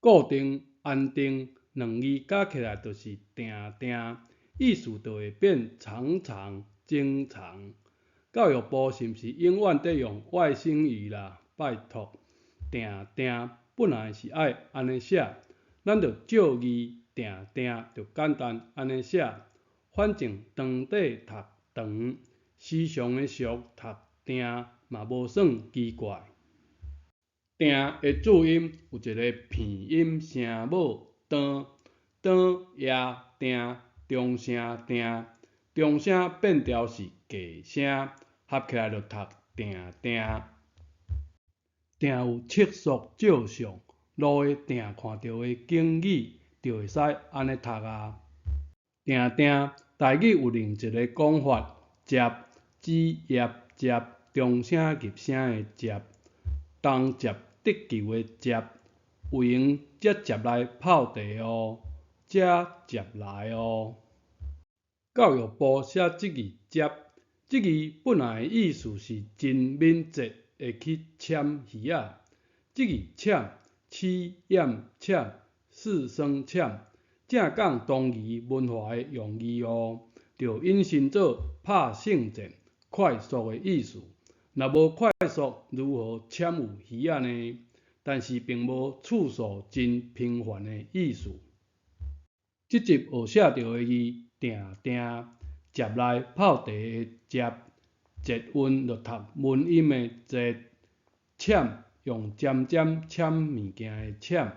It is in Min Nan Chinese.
固定、安定兩字加起來就是定定，意思就會變常常、經常。教育部是毋是永遠佇用外星語啦？拜託，定定本來是愛按呢寫，咱就照字定定就簡單按呢寫。反正長短讀長，時常的常讀定嘛無算奇怪。定的注音有一个鼻音聲母當，當也定，中聲定，中聲變調是假聲，合起來就讀定定。定有測速照相，路的定看著的景語就會使按呢讀啊。定定台語有另一个講法，捷，子葉捷，中聲入聲的捷，東捷得球的捷，有閒才捷來泡茶哦，才捷來哦。教育部寫這字捷，這字本來的意思是真敏捷會去攕魚仔。這字攕，齒咽攕，四聲攕，正港東夷文化的用字哦，就引申做拍勝戰、快速的意思。若無快速，如何攕有魚仔呢？但是並無次數真頻繁的意思。這集學寫著的字，定定，捷來泡茶的捷，捷運就讀文音的捷，攕用尖尖攕物件的攕。